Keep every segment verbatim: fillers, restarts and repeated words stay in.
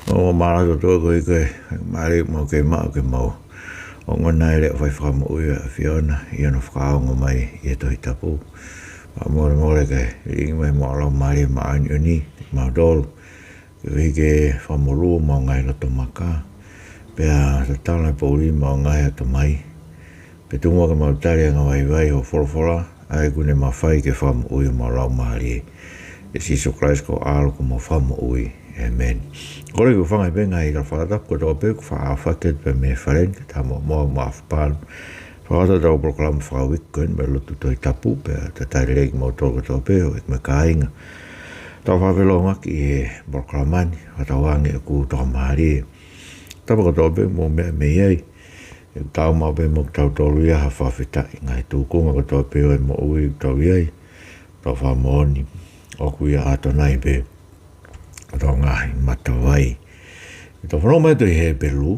ʻOku mālō atu ʻOtua koeʻuhi ko e mālie ʻoku mau kei maʻu ke mau ongona e leʻo fai fakamoʻui ʻa e ʻAfiona ʻi hono fakaongo mai ʻi he Tohi Tapu. Fakamolemole ke lilingi mai homou Laumālie Māʻoniʻoni kiate kimautolu, koeʻuhi ke fakamolū homau ngaahi loto maka, pea tatala e poʻuli homau ngaahi atamai, pea tuku muʻa ke mau tali angavaivai hoʻo folofola, ʻa ia ʻoku ne mafai ke fakamoʻui homau laumālie. ʻE Sīsū Kalaisi ko ho ʻAlo ko homau Fakamoʻui. ʻĒmeni. Kole ke u hūfanga pē he ngaahi tala fakatapu kotoa pē kuo faʻa aofaki atu pē mei he fale ni, kae ʻatā muʻa mo e mafapalu. Fakataha ʻetau polokalama fakauike ko eni mo e lotu Tohi Tapu, pea talitali lelei kimoutolu kotoa pē ʻoku mou kāinga. Tau fakafelongoaki he polokalama ni, fakatauange ʻoku tokamālie. Tapa kotoa pē ʻoku mou meʻa mei ai, ʻoku taau maʻu pē mo kitautolu ia ha fakafetaʻi he ngaahi tūkunga kotoa pē ʻo e moʻui ʻoku tau ʻi ai. Tau fakamoʻoni ʻoku ʻi he ʻaho ni pē hotau ngaahi matavai. Tau fanongo mai ki he Tohi Hepelū,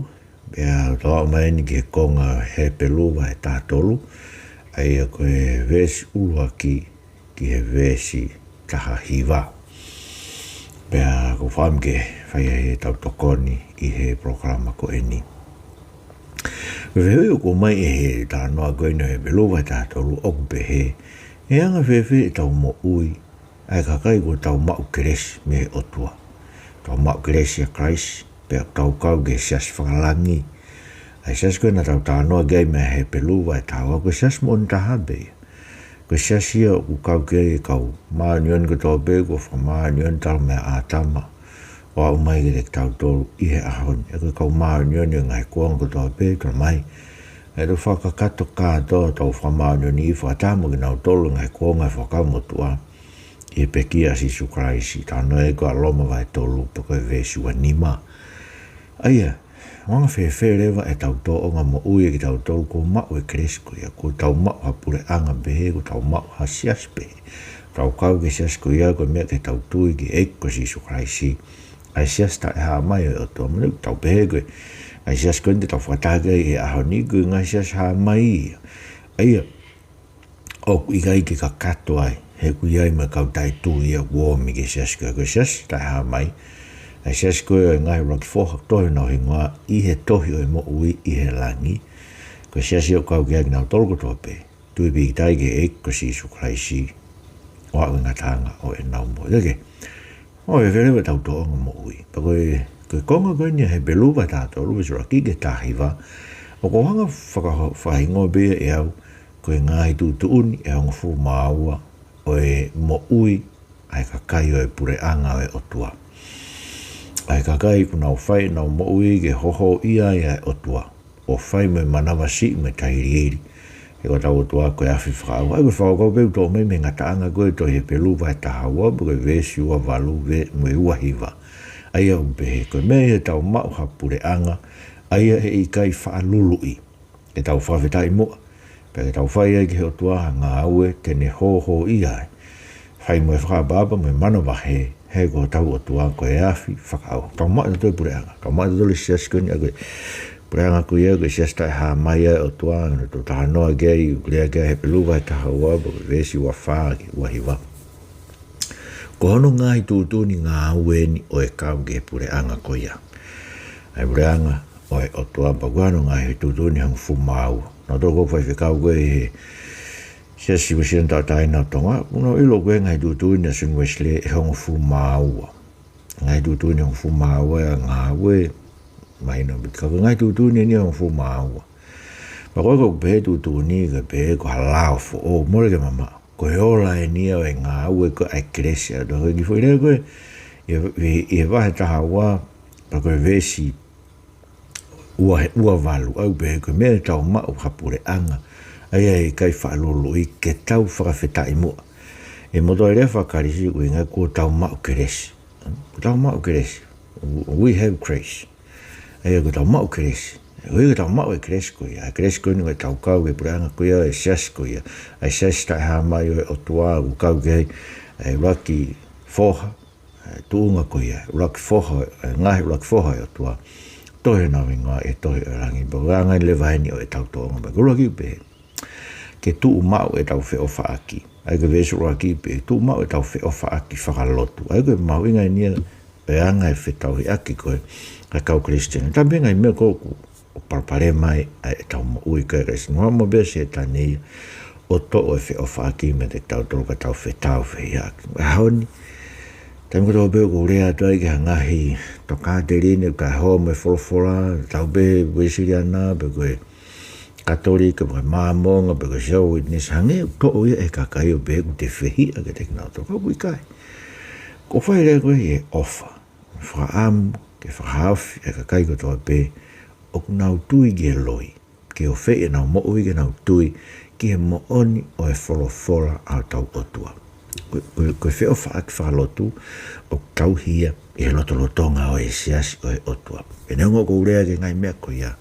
pea tau aʻu mai eni ki he konga Hepelū vahe taha tolu, ʻa ia ko e veesi ʻuluaki ki he veesi taha hiva. Pea ʻoku ou fakaʻamu ke fai ai ʻetau tokoni ʻi he polokalama ko eni. Ko e fehuʻi ʻoku ʻomai ʻe he talanoa ko eni ʻo Hepelū vahe taha tolu ʻoku pehē: ʻE anga fēfē ʻetau moʻui ʻa e kakai kuo tau maʻu kelesi mei he ʻOtua? Tau maʻu kelesi ʻia Kalaisi, pea tau kau ki he siasi fakalangi. ʻA e siasi ko ē naʻa tau talanoa ki ai mei he Hepelū vahe taha ua, ko e siasi moʻoni taha pē ia. Ko e siasi ia ʻoku kau ki ai e kau māʻoniʻoni kotoa pē kuo fakamāʻoniʻoni talu mei ʻĀtama ʻo aʻu mai kiate kitautolu ʻi he ʻaho ni. ʻA ia ko e kau māʻoniʻoni ʻo e ngaahi kuonga kotoa pē, talamai ʻe toe fakakakato kātoa hotau fakamāʻoniʻoni fakataha mo kinautolu he ngaahi kuonga ʻo e Fuakava Motuʻa ʻi he pekia ʻa Sīsū Kalaisi. Talanoa ia ko ia ʻa Loma vahe tolu pea ko e veesi ua nima. ʻA ia, ʻoku anga fēfē leva ʻetau tōʻonga moʻui ʻa kitautolu kuo maʻu e kelesi ko ia? Kuo tau maʻu ha puleʻanga pehē, kuo tau maʻu ha siasi pehē, tau kau ki he siasi ko ia ko e meʻa ke tau tui ki he ʻEiki ko Sīsū Kalaisi, ʻa e siasi taʻehāmai ʻo e ʻOtua? Manatuʻi ʻoku tau pehē ko e ngaahi siasi ko eni te tau fakataha ki ai he ʻaho ni ko e ngaahi siasi hāmai ia. ʻA ia, ʻoku ʻikai ke kakato ai, he ʻoku ʻi ai mo e kau taʻetui ia ʻoku ō mai ki he siasi ko ia. Ko e siasi taʻehāmai, ʻa e siasi ko ia ʻo e ngaahi ʻuluaki foha, tohi honau hingoa ʻi he tohi ʻo e moʻui ʻi he langi. Ko e siasi ia ʻoku kau ki ai kinautolu kotoa pē tui pīkitai ki he ʻEiki ko Sīsū Kalaisi ʻo aʻu ki he ngataʻanga ʻo ʻenau moʻui. Ke ke ʻoku anga fēfē leva ʻetau tōʻonga moʻui? Pea ko e, ko e konga ko eni ʻa Hepelū vahe taha tolu, veesi ʻuluaki ki he taha hiva, ʻoku ou hanga ʻo faka-, fakahingoa pē ia ʻe au ko e ngaahi tuʻutuʻuni ʻe hongofulu mā ua ʻo e moʻui ʻa e kakai ʻo e puleʻanga ʻo e ʻOtua. ʻA e kakai ʻoku nau fai ʻenau moʻui ke hōhōʻia ai ʻa e ʻOtua, ʻo fai mo e manavasiʻi mo e tailiili. He ko hotau ʻOtua ko e afi fakaʻauha. ʻA ia ko e fakakaukau pē ʻoku toʻo mai mei he ngataʻanga ko ē ʻo e tohi Hepelū vahe taha ua, pea ko e veesi ua valu ve-, mo e ua hiva. ʻA ia ʻoku pehē: Ko e meʻa ia ʻi heʻetau maʻu ha puleʻanga, ʻa ia ʻe ʻikai faʻa luluʻi, ke tau fakafetaʻi muʻa, pea ke tau fai ai ki he ʻOtua ha ngāue te ne hōhōʻia ai, fai mo e fakaʻapaʻapa mo e manavahē, he ko hotau ʻOtua ko e afi fakaʻauha. Tau maʻu ʻetautolu e puleʻanga, tau maʻu ʻetautolu e siasi ko eni, ʻa ia ko e puleʻanga ko ia ko e siasi taʻehāmai ʻa e ʻOtua naʻa tau talanoa ki ai, ʻoku lea ki ai ʻa Hepelū vahe taha ua, pea ko e veesi ua fā ki he ua hiva. Ko hono ngaahi tuʻutuʻuni ngāue eni ʻo e kau ki he puleʻanga ko ia, ʻa e puleʻanga ʻo e ʻOtua, pea ko hono ngaahi tuʻutuʻuni ʻe hongofulu mā ua. Naʻa tau ko e faifekau ko ē he Siasi Uēsiliana Tauʻatāina ʻo Tonga, ʻoku nau ʻilo ko e ngaahi tuʻutuʻuni ʻa Sione Uēsilī ʻe hongofulu mā ua. Ngaahi tuʻutuʻuni ʻe hongofulu mā ua ʻa e ngāue, mahino pē, ka ko e ngaahi tuʻutuʻuni eni ʻe hongofulu mā ua. Pea ko e, ko e pehē tuʻutuʻuni, ko e pehē ko ha lao foʻou, mole ke mamaʻo. Ko e ola eni ia ʻo e ngāue ko ē ʻa e kelesi ʻa e ʻOtua. Ko e kiʻi foʻi lea ko ē ʻi, ʻi, ʻi he vahe taha ua, pea ko e veesi ua, ua valu, ʻoku pehē: Ko e meʻa ʻi heʻetau maʻu ha puleʻanga, ʻa ia ʻe ʻikai faʻa luluʻi, ke tau fakafetaʻi muʻa. ʻI he motuʻa lea faka-Kalisi ʻoku ʻuhinga kuo tau maʻu kelesi. Kuo tau maʻu kelesi. We have grace. ʻA ia kuo tau maʻu kelesi. Ko ia kuo tau maʻu e kelesi ko ia. ʻA e kelesi ko eni ʻoku tau kau ki he puleʻanga ko ia, ʻa e siasi ko ia, ʻa e siasi taʻehāmai ʻo e ʻOtua, ʻoku kau ki ai ʻa e ʻuluaki foha, ʻa e tuʻunga ko ia, ʻuluaki foha, ʻa e ngaahi ʻuluaki foha ʻo e ʻOtua, tohi honau hingoa ʻi he tohi ʻo e langi. Pea ko e anga leva eni ʻo ʻetau tōʻonga moʻui. Ko e ʻuluaki pē, ke tuʻu maʻu ʻetau feʻofaʻaki. ʻA ia ko e veesi ʻuluaki pē, tuʻu maʻu ʻetau feʻofaʻaki fakalotu. ʻA ia ko e mahuʻinga eni ia ʻo e anga e fetauhiʻaki ko ē ʻa e kau Kalisitiane. Taimi pē ngaahi meʻa ko ē ʻoku palopalema ai ʻa ʻetau moʻui ko ē, ka ʻoku ʻikai ke ʻi ai ha meʻa pē ʻa Sētane ia ʻo toʻo e feʻofaʻaki meiate kitautolu ka tau fetāufehiʻaki. ʻAho ni, taimi kotoa pē ʻoku ou lea atu ai ki ha ngaahi tokāteline ʻoku ʻikai hoa mo e folofola, tau pehē Uēsiliana, pe ko e Katolika, pe ko e Māmonga, pe ko e Jehovah's Witness, hangē ʻoku toʻo ia ʻe he kakai ʻo pehē ʻoku te fehiʻa kiate kinautolu. Ka ʻoku ʻikai. ʻOku fai leva ko ē ʻi he ʻofa, fakaʻamu ke fakahaofi e kakai kotoa pē ʻoku nau tui ki he loi, ke ofeʻi ʻenau moʻui ke nau tui ki he moʻoni ʻo e folofola ʻa hotau ʻOtua. Ko, ko, ko e feʻofaʻaki fakalotu ʻoku tauhi ia ʻi he lotolotonga ʻo e siasi ʻo e ʻOtua. Pea neongo ʻoku ou lea ki he ngaahi meʻa ko ia,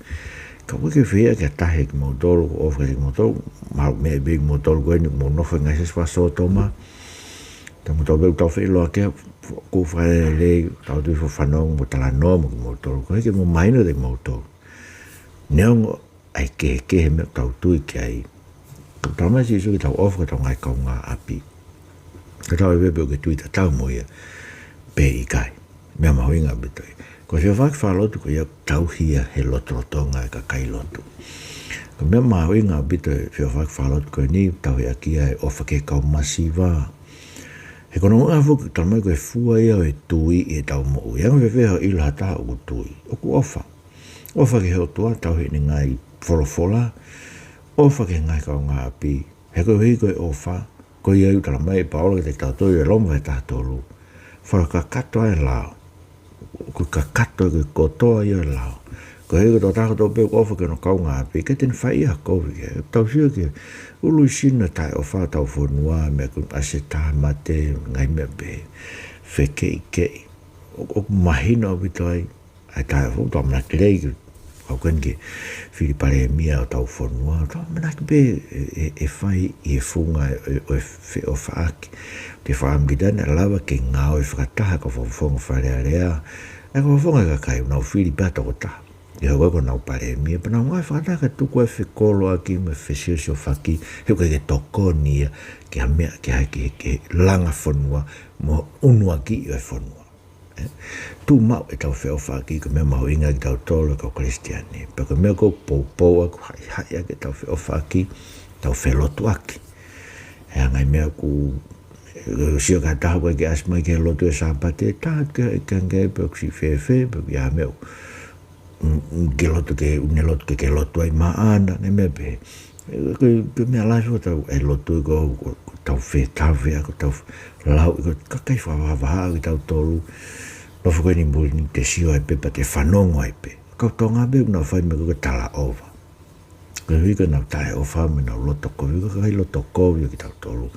ka ʻoku ʻikai ke fehiʻa ki ha taha ʻiate kimoutolu, ʻoku ou ʻofa kiate kimoutolu, mahalo meʻa pē kimoutolu ko eni ʻoku mou nofo ʻi he ngaahi siasi fakasōtoma. Taimi kotoa pē ʻoku tau feʻiloaki, ʻoku ou fakalelei, tau tui fakafanongo, mo talanoa mo kimoutolu, koeʻuhi ke mou mahino kiate kimoutolu. Neongo ʻa e kehekehe meʻa ʻoku tau tui ki ai, ka ʻoku talamai ʻe Sīsū ke tau ʻofa ki hotau ngaahi kaungāʻapi, ka tau ʻai pē pe ʻoku ke tui tatau mo ia pe ʻikai. Meʻa mahuʻinga ʻaupito ia. Ko e feʻofaʻaki fakalotu ko ia ʻoku tauhi ia he lotolotonga e kakai lotu. Ko e meʻa mahuʻinga ʻaupito e feʻofaʻaki fakalotu ko eni, tauhi ʻaki ia e ʻofa ki he kau masiva. He ko hono ʻuhinga foki, talamai ko e fua ia ʻo e tui ʻi heʻetau moʻui. Anga fēfē hoʻo ʻilo ha taha ʻoku tui? ʻOku ʻofa. ʻOfa ki he ʻOtua, tauhi ʻene ngaahi folofola, ʻofa ki he ngaahi kaungāʻapi. He koeʻuhi ko e ʻofa, ko ia ʻoku talamai ʻe Paula kiate kitautolu ʻi Loma vahe taha tolu, fakakakato ʻa e lao. Ko e kakato, ko e kotoa ia ʻo e lao. Koeʻuhi ko e tokotaha kotoa pē ʻoku ʻofa ki hono kaungāʻapi, ʻikai te ne fai ha kovi ki ai. Tau sio ki he ʻuluʻi sino taʻeʻofa ʻo hotau fonua, meʻa ko ē ʻasi e tāmate, ngaahi meʻa pehē, fekeʻikeʻi. ʻO, ʻoku mahino ʻaupito ai ʻa e taʻeʻofa. Tau ʻamanaki lelei ke, kau ko eni ke fili palēmia ʻo hotau fonua, tau ʻamanaki pē ʻe, ʻe, ʻe fai ʻi he funga ʻo e, ʻo e feʻofaʻaki. Te fakaʻamu kita naʻa lava ke ngāue fakataha e kau fakafofonga Fale Alea, ʻa e kau fakafofonga kakai ʻoku nau fili pē ha tokotaha ke hoko ko honau palēmia, pea nau ngāue fakataha kae tuku ai e fekoloaʻaki mo e fesiosiofaki, he ʻoku ʻikai ke tokoni ia ki ha meʻa, ki ha, ki he, ki he langa fonua mo e ʻunuakiʻi ʻo e fonua. Ē, tuʻu maʻu ʻetau feʻofaʻaki ko e meʻa mahuʻinga kiate kitautolu kau Kalisitiane. Pea ko e meʻa ʻoku ou poupou ʻaki, haʻihaʻi ʻaki ʻetau feʻofaʻaki, tau felotuʻaki. He ʻa e ngaahi meʻa ʻoku, ʻoku sio ki ha taha ʻoku ʻikai ke ʻasi mai ki he lotu he Sāpate, tā atu ki ai, ʻikai ke, pe ʻoku siʻi fēfē, pe ʻoku ʻi ai ha meʻa ʻoku, mm, mm, ke lotu ke, ʻoku ne lotu ke, ke lotu ai maʻana, ngaahi meʻa pehē. Ē, ko e, ko e meʻa lahi ʻo tau, e lotu ko, ko, ko ʻetau fe, tau fe, ko ʻetau lau, ko e kakai fakavahavahaʻa kitautolu. Nofo ko eni muli ni te sio ai pē pea te fanongo ai pē. Kau Tonga pē ʻoku nau fai e meʻa ko ē ko e talaʻofa. Koeʻuhi ko ʻenau taʻeʻofa mo ʻenau loto kovi, ko e kakai loto kovi ʻa kitautolu.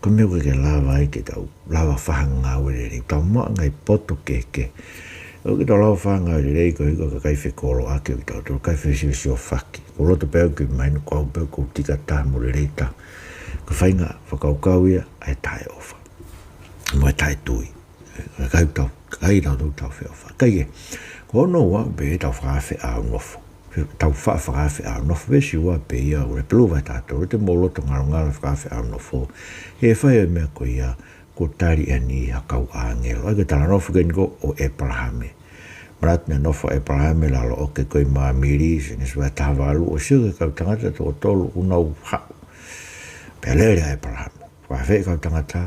Ko e meʻa ʻoku ʻikai ke lava ai ke tau lava fai ha ngāue lelei, tau maʻu e ngaahi poto kehekehe. ʻOku ʻikai ke tau lava fai ha ngāue lelei koeʻuhi ko e kakai fekoloaʻaki ʻa kitautolu, kakai fesiosiofaki. ʻOku ou loto pē au ke mahino ko au pē ʻoku ou tika taha mo lelei taha. Ko e faʻahinga fakakaukau ia ʻa e taʻeʻofa mo e taʻetui. Kakai tau, kakai tau, tau, tau feʻofa. Kae kehe, ko hono ua pē ʻetau fakaafe ʻaunofo. Tau fa-, fakaafe ʻaunofo, veesi ua pē ia ʻo Hepelū vahe taha tolu, te mou loto ngalongalo he fakaafe ʻaunofo. He ʻe fai ʻa e meʻa ko ia kuo tali ʻe ha niʻihi ha kau ʻāngelo. ʻA ia ko e talanoa foki eni ko ē ʻo ʻĒpalahame. Manatu naʻe nofo ʻa ʻĒpalahame ʻi lalo ʻo e ʻoke ko ē ʻi Māmili, Sēnesi vahe taha valu, ʻo sio ki he kau tangata ʻe toko tolu ʻoku nau haʻu. Pea lele ʻa ʻĒpalahame. Fakaafeʻi e kau tangata,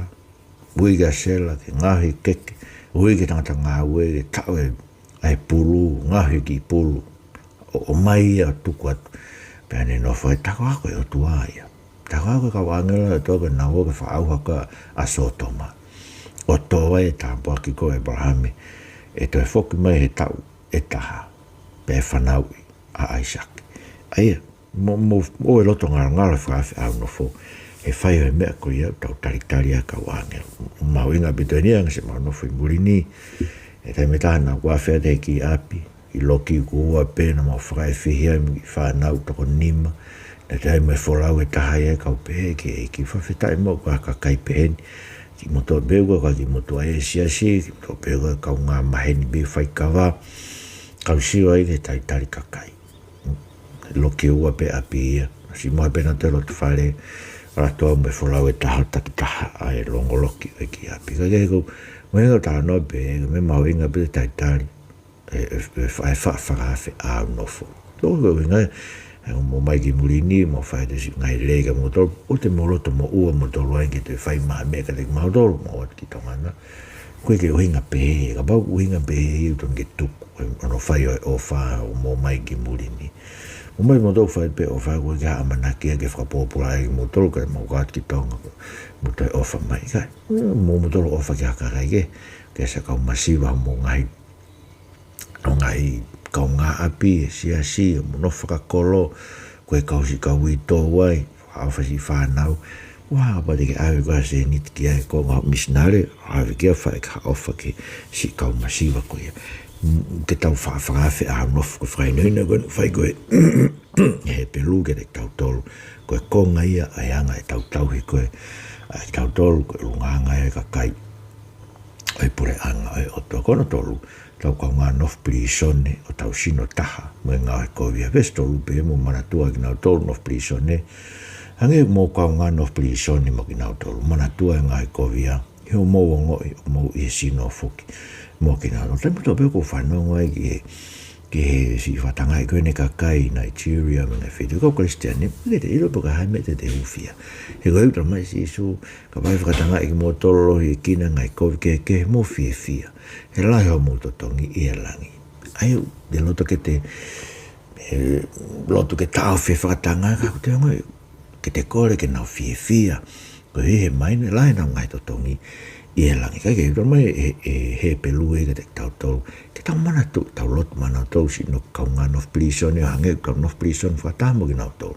ui kia Sela ke ngaohi e keke, ui ki he tangata ngāue ke taʻu e, ʻa e pulu, ngaohi e kiʻi pulu, ʻo, ʻomai ia ʻo tuku atu. Pea ne nofo ai, tā ko e ako ʻa e ʻOtua ia. Tā ko e ako ʻa e kau ʻāngelo ʻa e ʻOtua ke nau ō ke fakaʻauha e ʻa Sōtoma, ʻo tō ai e tāpuaki ko ē ʻa ʻĒpalahame, ʻe toe foki mai he taʻu ʻe taha, pea ʻe fanauʻi ʻa ʻAisake. ʻA ia, mou, mou, mou ʻoua ʻe loto ngalongalo he fakaafe ʻaunofo he fai ʻo e meʻa ko ia ʻoku tau talitali ai e kau ʻāngelo. Mahuʻinga ʻaupito eni ʻa e ngaahi meʻa ʻoku nofo ʻi muli ni. ʻI he taimi ʻe taha naʻa ku afe atu he kiʻi ʻapi ʻi Loki, kuo ua pē naʻa mau fakaefehiʻa mo e kiʻi fānau ʻe toko nima. Naʻe toe ʻi ai mo e folau ʻe taha ia, kau pehē ki he ʻEiki, fakafetaʻi muʻa ko e kakai pehē ni. Kiʻi motuʻa pē ko e kiʻi motuʻa ʻi he siasi, kiʻi motuʻa pē ko e kaungā maheni pē faikava. Kau sio ai ki he talitali kakai. Loki ua pē ʻapi ia. Siʻi mohe pē naʻa toe loto fale, ʻalu atu au mo e folau ʻe taha ʻo takitaha ʻa e longo loki ʻo e kiʻi ʻapi. Kae kehe ʻoku ou Mo e ngaahi talanoa pē, ko e meʻa mahuʻinga pē talitali ʻe, ʻe, ʻe fa-, ʻe fa-, fakaafe ʻa hoʻo nofo. Tō ko e ʻuhinga ē, ʻe hoʻo mou ō mai ki muli ni, mou fai ʻete siʻi ngaahi lelei kia moutolu, ʻoua te mou loto moʻua moutolu ai ke toe fai mai ha meʻa kiate kimautolu, mou ō atu ki Tonga na. ʻOku ʻikai ke ʻuhinga pehē, kapau ʻoku ʻuhinga pehē ʻe ʻikai totonu ke tuku ʻa hono fai ʻo e ʻofa ʻo mou ō mai ki muli ni. Mou ō mai moutolu fai pē ʻofa, ʻoku ʻikai ke ʻamanaki ia ke fakapōpulaʻi kimoutolu kae mou ō atu ki Tonga, mou toe ʻofa mai, ʻikai. Mou, moutolu ʻofa ki ha kakai kehe, ke ʻasi ha kau masiva homou ngaahi, ʻo ngaahi kaungāʻapi, siasi, mo hono fakakolo, ko e kau siʻi kau uitou ai, ʻofa siʻi fānau, ʻoua, kapau te ke ʻave koe ha sēniti ki ai, ko e ngaahi misinale, ʻave ki ai, fai ha ʻofa ki he siʻi kau masiva ko ia. Mm, ke tau fa-, fakaafe ʻa hoʻo nofo, ko e fakahinohino ko ē naʻe fai ko ē ʻe Hepelū kiate kitautolu. Ko e konga ia ʻa e anga ʻetau tauhi ko ē ʻa kitautolu, ko e ʻulungaanga ia ʻo e kakai ʻo e puleʻanga ʻo e ʻOtua. Ko hono tolu, tau kaungā nofo pilīsone ʻo tau sino taha mo e ngaohikovia. Veesi tolu pē, mou manatua kinautolu nofo pilīsone. Hangē ʻoku mou kaungā nofo pilīsone mo kinautolu. Manatua e ngaohikovia, he ʻoku mou ongoʻi ʻoku mou ʻi he sino foki mo kinautolu. Taimi kotoa pē ʻoku ou fanongo ai ki he, ki he siʻi fakatangaʻi ko eni ʻa e kakai Nigeria mo e ngaahi feituʻu, kau Kalisitiane, ʻikai te te ʻilo pe ko e hā e meʻa te te hūfia. He ko e ʻuhinga mai Sīsū, kapau ʻe fakatangaʻi kimoutolu, ʻoku ʻikai ke ʻi ai ha ngaohi kovi, ke, ke mou fiefia. He lahi hoʻomou totongi ʻi he langi. ʻA ia, te ke loto ke te, ē, lotu ke taʻofi e fakatangaʻi, ka ʻoku te ongoʻi ke te kole ke nau fiefia. Koeʻuhi he ʻomai ʻe he lahi ʻenau ngaahi totongi ʻi he langi. Kae kehe, ʻoku tala mai ʻe, ʻe Hepelū ia kiate kitautolu ke tau manatuʻi, tau lotu maʻanautolu siʻi ngaahi kaungā nofo pilīsone, ʻo hangē ʻoku tau nofo pilīsone fakataha mo kinautolu.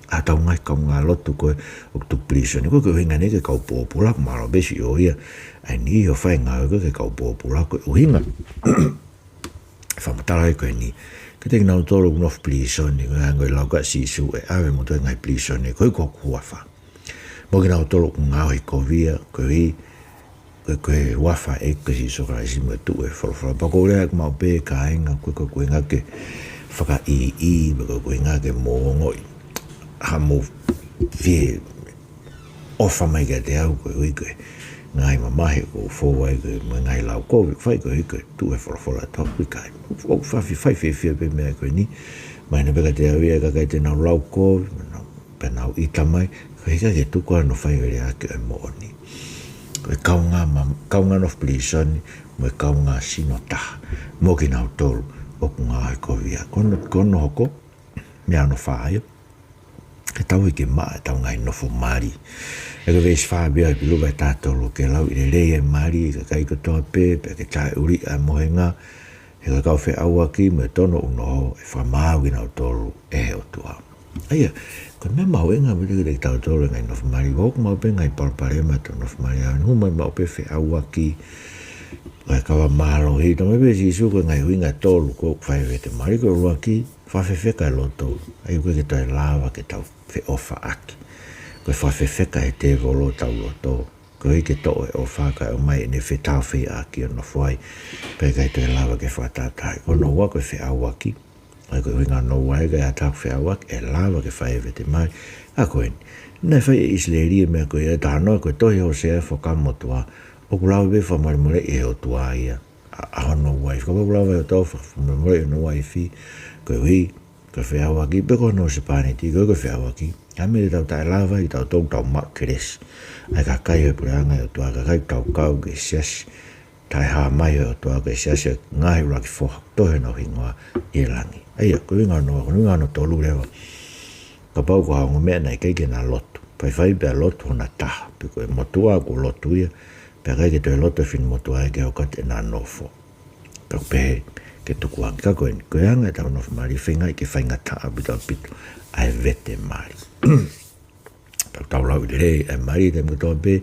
ʻA ʻetau ngaahi kaungā lotu ko ē ʻoku tuku pilīsone. Ko e ʻuhinga eni ki he kau pōpula, ʻoku mālō pē siʻi ō ia ʻa e niʻihi ʻo fai e ngāue ko ē ki he kau pōpula, ko e ʻuhinga fakamatala ia ko eni kiate kinautolu ʻoku nofo pilīsone, ko e anga e lau ʻa Sīsū, ʻe ʻave moutolu ki he ngaahi pilīsone koeʻuhi ko hoku huafa. Mo kinautolu ʻoku ngaohikovia, koeʻuhi ko e, ko e huafa ʻo e ʻEiki ko Sīsū Kalaisi mo e tuʻu ʻo e folofola. Pea ʻoku ou lea ʻaki maʻu pē kāinga, ko e, ko e ʻuhinga ke fakaiʻi, pe ko e ʻuhinga ke mou ongoʻi haʻamou fie ʻofa mai kiate au, koeʻuhi ko e ngaahi mamahi ʻoku ou fou ai ko ē mo e ngaahi lau kovi ʻoku fai, koeʻuhi ko e tuʻu ʻo e folofola, tau ʻikai. ʻOku ou fie fai fiefia pē meʻa ko eni. Mahino pē kiate au ia ʻa e kakai te nau lau kovi, nau, pea nau ʻita mai, koeʻuhi ʻikai ke tuku hono fai ʻo e lea ʻaki ʻo e moʻoni. Ko e kaungā ma-, kaungā nofo pilīsone mo e kaungā sino taha mo kinautolu ʻoku ngaohikovia. Ko hono, ko hono hoko, meʻa hono fā ia, ke tau ʻi he maʻa ʻetau ngaahi nofo mali. ʻA ia ko e veesi fā pē ia ʻi he Hepelū vahe taha tolu, ke lauʻi lelei ʻa e mali ʻa e kakai kotoa pē, pea ke taʻeʻuliʻi ʻa e mohenga, he ko e kau feʻauaki mo e tono ʻunoho ʻe fakamaau kinautolu ʻe he ʻOtua. ʻA ia, ko e meʻa mahuʻinga ʻaupito kiate kitautolu e ngaahi nofo mali, ʻoku maʻu pē ngaahi palopalema ʻetau nofo mali, ʻa ia ʻoku hū mai maʻu pē feʻauaki, ʻa e kava mālohi, tala mai pē ʻe Sīsū ko e ngaahi ʻuhinga ʻe tolu ʻoku fai ai e vete mali. Ko e ʻuluaki, fakafefeka e loto. ʻA ia ʻoku ʻikai ke toe lava ke tau feʻofaʻaki. Ko e fakafefeka ʻe he tēvolo hotau loto. Koeʻuhi ke toʻo e ʻofa kae ʻomai ʻene fetāufehiʻaki ʻo nofo ai, pea ʻikai toe lava ke fakatahatahaʻi. Ko hono ua ko e feʻauaki. ʻA ia ko e ʻuhinga hono ua ia, ka ʻi ai haʻaku feʻauaki, ʻe lava ke fai e vete mali. ʻA ia ko eni. Naʻe fai ʻe ʻIsileli e meʻa ko ia, ʻe talanoa ko e tohi Hōsea, Fuakava Motuʻa, ʻoku lava pē fakamolemoleʻi ʻe he ʻOtua ia ʻa, ʻa hono uaifi. Kapau ʻoku lava ʻe he ʻOtua fakamolemoleʻi hono uaifi, koeʻuhi ko e feʻauaki, pe ko hono husepāniti, koeʻuhi ko e feʻauaki, ʻa e meʻa te tau taʻelava ai, tau tau tau maʻu kelesi ʻa e kakai ʻo e puleʻanga ʻo e ʻOtua, kakai ʻoku tau kau ki he siasi taʻehāmai ʻo e ʻOtua, ki he siasi ʻo e ngaahi ʻuluaki foha, tohi hono hingoa ʻi he langi. ʻA ia, ko e ʻuhinga hono ua. Ko e ʻuhinga hono tolu leva, kapau ko ha ongo meʻa naʻe ʻikai ke na lotu, faifai pea lotu hona taha, pe ko e motuʻa kuo lotu ia, pea ʻikai ke toe lotu e finemotuʻa ia ke hoko atu ʻena nofo, pea ʻoku pehē ke tukuange. Ka ko eni, ko e anga ʻetau nofo mali, feingaʻi ke faingataʻa ʻaupito ʻaupito ʻa e vete mali. Tau, tau lauʻi lelei ʻa e mali he taimi kotoa pē.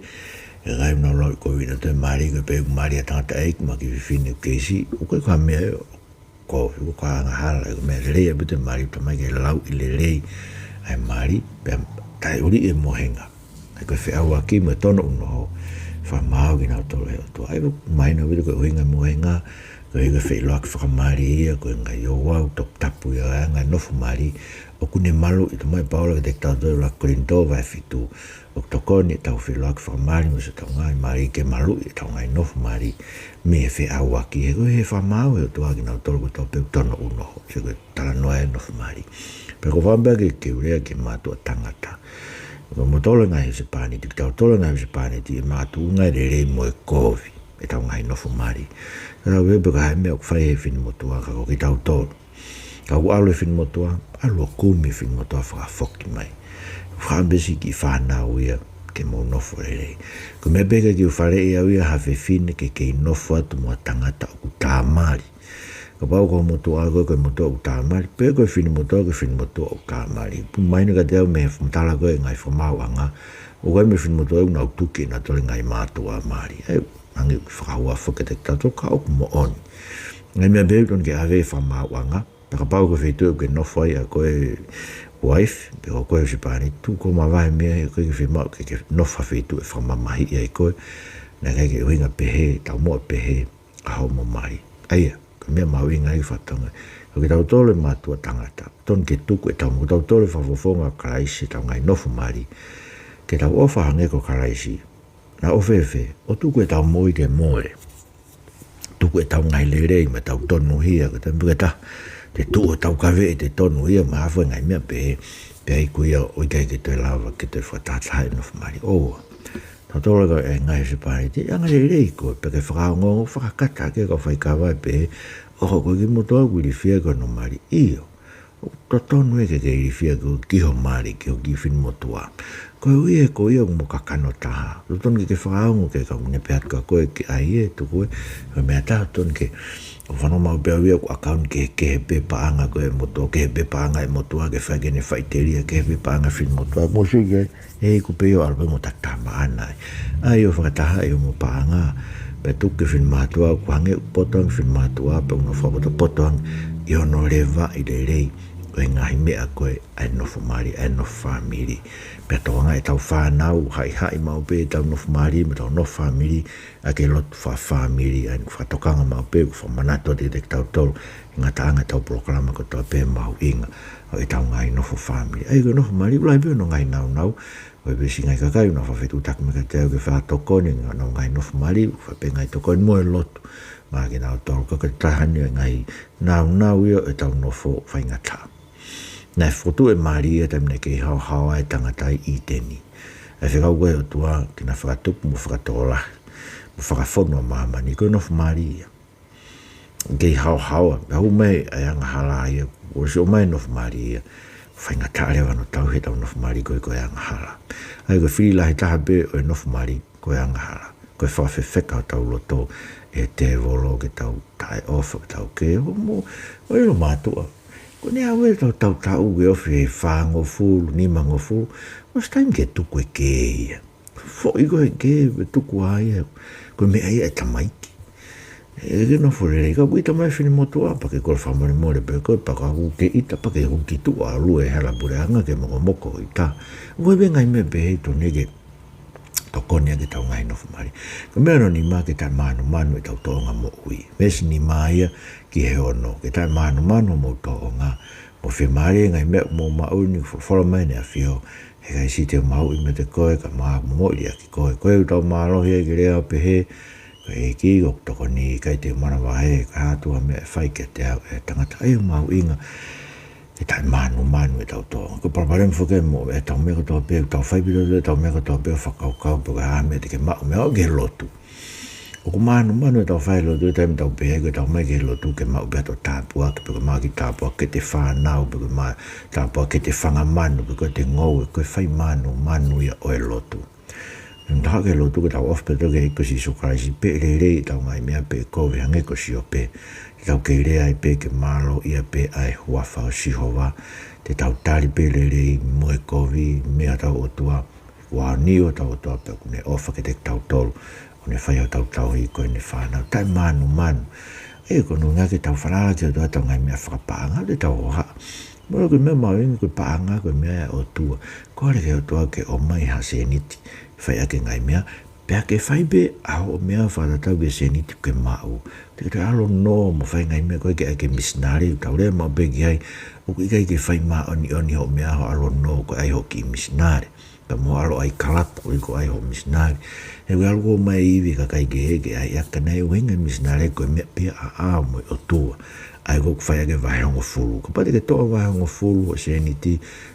ʻE ʻikai ke nau lauʻi kovi ʻenautolu e mali, ko e pehē ʻoku mali ʻa e tangataʻeiki, mahaki fefine, ʻoku kei siʻi, ʻoku ʻikai ko ha meʻa ia ʻoku kovi, ʻoku ʻikai ko ha angahala, ko e meʻa lelei ʻaupito e mali, tala mai ke lauʻi lelei ʻa e mali, pea taʻeʻuliʻi e mohenga. ʻA ia ko e feʻauaki mo e tono ʻunoho ʻe fakamaau kinautolu ʻe he ʻOtua. ʻA ia ʻoku mahino ʻaupito ko e ʻuhinga e mohenga, koeʻuhi ko e feʻiloaki fakamali ia, ko e ngaahi ouau toputapu ia ʻo e anga e nofo mali, ʻoku ne maluʻi, tala mai ʻe Paula kiate kitautolu ʻi he ʻuluaki Kolinitō vahe fitu, ʻoku tokoni ʻetau feʻiloaki fakamali mo siʻetau ngaahi mali ke maluʻi ʻetau ngaahi nofo mali mei he feʻauaki. He ko e fakamaau ʻe he ʻOtua kinautolu kotoa pē ʻoku tono ʻunoho. He ko e talanoa ʻo e nofo mali. Pea ko e fakaʻamu pē ke, ke u lea ki he mātuʻa tangata. Ko kimoutolu ngaahi husepāniti, kitautolu ngaahi husepāniti, ʻe makatuʻunga e lelei mo e kovi ʻetau ngaahi nofo mali. Ka tau pehē pe ko e hā e meʻa ʻoku fai ʻe he finemotuʻa, ka ko kitautolu. Ka ʻoku ʻalu e finemotuʻa, ʻalu ʻo kumi e finemotuʻa fakafoki mai. Fakaʻamu pē siʻi kiʻi fānau ia ke mou nofo lelei. Ko e meʻa pē ʻikai ke u faleʻi au ia ha fefine ke kei nofo atu mo ha tangata ʻoku tāmali. Kapau ko e motuʻa ko ē, ko e motuʻa ʻoku tāmali, pe ko e finemotuʻa, ko e finemotuʻa ʻoku tāmali. Pea mahino kiate au mei he fakamatala ko ē ngaahi fakamaauʻanga, ʻoku ʻi ai mo e finemotuʻa ʻoku nau tuki ʻenautolu e ngaahi mātuʻa mali. ʻE, hangē ʻoku fakahua foki kiate kitautolu ka ʻoku moʻoni. Ngaahi meʻa pehē ʻoku totonu ke ʻave ʻi he fakamaauʻanga, pea kapau ko e feituʻu ʻoku ke nofo ai ʻa koe wife, pe ko koe husepāniti, tuku ʻo mavahe mei ai, ʻoku ʻikai ke fiemaʻu ke ke nofo ha feituʻu ʻe fakamamahiʻi ai koe, naʻe ʻikai ke ʻuhinga pehē, taumuʻa pehē, ʻa hoʻomo mali. ʻA ia, ko e meʻa mahuʻinga ia ke fakatonga. Ko kitautolu e mātuʻa tangata, totonu ke tuku ʻetau, ko kitautolu e fakafofonga ʻo Kalaisi, ʻetau ngaahi nofo mali, ke tau ʻofa hangē ko Kalaisi naʻe fēfē, ʻo tuku ʻetau moʻui ke mole. Tuku ʻetau ngaahi lelei mo ʻetau tonuhia, ko e taimi pē ʻe taha te tuʻu ʻo taukaveʻi ʻetau tonuhia mo e hā fua e ngaahi meʻa pehē, pea iku ia ʻo ʻikai ke toe lava ke toe fakatahatahaʻi e nofo mali. ʻOua. Tautolu ko e ngaahi husepāniti, ʻe anga lelei koe, pea ke fakaongoongo, fakakata ʻaki e kau faikava pehē, ʻoku ko kimoutolu ʻoku ilifia ko hono mali. ʻIo. ʻOku totonu ia ke ke ilifia ki ho, ki ho mali, ki ho kiʻi finemotuʻa. Koeʻuhi he ko ia ʻoku mo kakano taha. Totonu ke ke fakaongo ki he kau, ne pehē atu kia koe ke ʻai ē, tuku ē. Ko e meʻa ʻe taha totonu ke, ʻoku fanongo maʻu pē au ia ʻoku ʻakauni kehekehe pē paʻanga ko ē ʻa e motuʻa, kehe pē paʻanga ʻa e motuʻa, ke fai ki heʻene faʻiteliha, kehe pē paʻanga ʻa e finemotuʻa, mo sio ki ai, ʻe iku pē ia ʻo ʻalu pē mo tatamaʻana ai. ʻAi ʻo fakatahaʻi hoʻomo paʻanga, pea tuku ki he finemātuʻa, ʻoku hangē ʻoku poto ange e finemātuʻa, pea ʻoku nau fakapotopoto ange ʻi hono levaʻi lelei ʻo e ngaahi meʻa ko ē ʻa e nofo mali, ʻa e nofo fāmili. Pea tokanga ʻetau fānau, haʻihaʻi maʻu pē ʻetau nofo mali mo ʻetau nofo fāmili, ʻa e lotu fakafāmili, ʻa ia ʻoku fakatokanga maʻu pē, ʻoku fakamanatu atu kiate kitautolu, ʻi he ngataʻanga ʻetau polokalama kotoa pē mahuʻinga ʻo ʻetau ngaahi nofo fāmili. ʻA ia ko e nofo mali, ʻoku lahi pē hono ngaahi naunau, ko e veesi ngaahi kakai, ʻoku nau fakafetuʻutaki mai kiate au ke fakatokoni, ngaahi nofo mali, ʻoku fai pē ngaahi tokoni mo e lotu maʻa kinautolu, ka ko e taha eni e ngaahi naunau ia ʻo ʻetau nofo faingataʻa. Naʻe fokotuʻu e mali ia taimi naʻe kei haohaoa e tangata ʻi ʻĪteni. ʻA e fekau ko ē ʻa e ʻOtua ke na fakatupu mo fakatokolahi, mo fakafonu ʻa māmani, ko e nofo mali ia. Kei haohaoa, pea hū mai ʻa e angahala ia, ʻosi ʻomai e nofo mali ia. Faingataʻa leva hono tauhi ʻetau nofo mali ko ē ko e angahala. ʻA ia ko e fili lahi taha pē ʻo e nofo mali ko e angahala. Ko e fakafefeka hotau loto ʻe he tēvolo ke tau taʻeʻofa, ke tau kē, ʻo mo, ʻo ʻilo mātuʻa. Ko ʻene ʻave ʻetau tautautau ke ofi he fāngofulu, nimangofulu, ʻosi taimi ke tuku e kē ia. Foʻi ko ē kē, pea tuku ai ia. Ko e meʻa ia ʻa e tamaiki. ʻE ke nofo lelei, ka ʻoku ʻita mai e finemotuʻa, pea ke kole fakamolemole pē koe, pea ka ʻoku ke ʻita, pea ke ʻoku ki tuʻa ʻalu e hala puleʻanga ke mokomoko ʻita. Ko e pē ngaahi meʻa pehē totonu ke tokoni ʻaki ʻetau ngaahi nofo mali. Ko e meʻa hono nima, ke taʻemānumanu ʻetau tōʻonga moʻui. Veesi nima ia ki he ono, ke taʻemānumanu hoʻomou tōʻonga. Mou fiemālie he ngaahi meʻa ʻoku mou maʻu ni, folofola mai ʻEne ʻAfio. He ʻikai siʻi te u maʻu meiate koe, ka ʻoku ou moʻui ʻiate koe. Ko e ʻuhinga ʻoku tau mālohi ai ke lea ʻo pehē, ko e ʻEiki ʻoku tokoni, ʻikai te u manavahē, ka ʻi ai ha meʻa ʻe fai kiate au ʻe he tangata. ʻA ia ʻoku mahuʻinga ke taʻemānumanu ʻetau tōʻonga. Ko e palopalema foki mo ʻetau meʻa kotoa pē, ʻoku tau fai pē ʻetau meʻa kotoa pē ʻo fakakaukau pe ko e hā e meʻa te ke maʻu mei he lotu. ʻOku mānumanu ʻetau fai lotu, taimi ʻoku tau pehē ko ʻetau mai ki he lotu ke maʻu pē ʻetau tāpuaki, pe ko e maʻu ha kiʻi tāpuaki ki heʻete fānau, pe ko e maʻu ha tāpuaki ki heʻete fanga manu, pe ko ʻete ngoue, ko e fai mānumanu ia ʻo e lotu. Naʻa tau ō ki he lotu ke tau ʻofa pē ki he ʻEiki ko Sīsū Kalaisi, pe ʻe lelei ʻetau ngaahi meʻa pe ʻe kovi, hangē ko Siope. Te tau kei lea ai pē ke mālōʻia pē ʻa e huafa ʻo Sihova. Te tau tali pē lelei mo e kovi mei hotau ʻOtua. Kuo aoniu hotau ʻOtua pea ʻoku ne ʻofa kiate kitautolu, ʻo ne fai hotau tauhi ko ʻene fānau. Taʻemānumanu. ʻE, ko hono ʻuhinga ke tau falala ki he ʻOtua ʻi heʻetau ngaahi meʻa fakapaʻanga, te tau hohaʻa. Mou ʻilo ko e meʻa mahuʻinga ko e paʻanga, ko e meʻa ʻa e ʻOtua. Kole ki he ʻOtua ke ʻomai ha sēniti, fai ʻaki e ngaahi meʻa, pea ke fai pē ʻa hoʻo meʻa fakatatau ki he sēniti ʻoku ke maʻu. Te ke toe ʻalu ʻo nō mo fai e ngaahi meʻa ko ē ke ʻai ke misinale, tau lea maʻu pē ki ai, ʻoku ʻikai ke fai māʻoniʻoni hoʻo meʻa hoʻo ʻalu ʻo nō ko e ʻai hoʻo kiʻi misinale. Pea mo ʻalu ʻai kalata ʻo ʻai ko ʻai hoʻo misinale. He ʻoku ʻalu ko ē mai ivi kakai kehe ke ʻai ʻaki, ka naʻe ʻuhinga e misinale ko e meʻa pē ia ʻa e ʻao mo e ʻOtua. ʻA ia ko ē ʻoku fai ʻaki e vahe hongofulu. Kapau te ke toʻo e vahe hongofulu ʻo e sēniti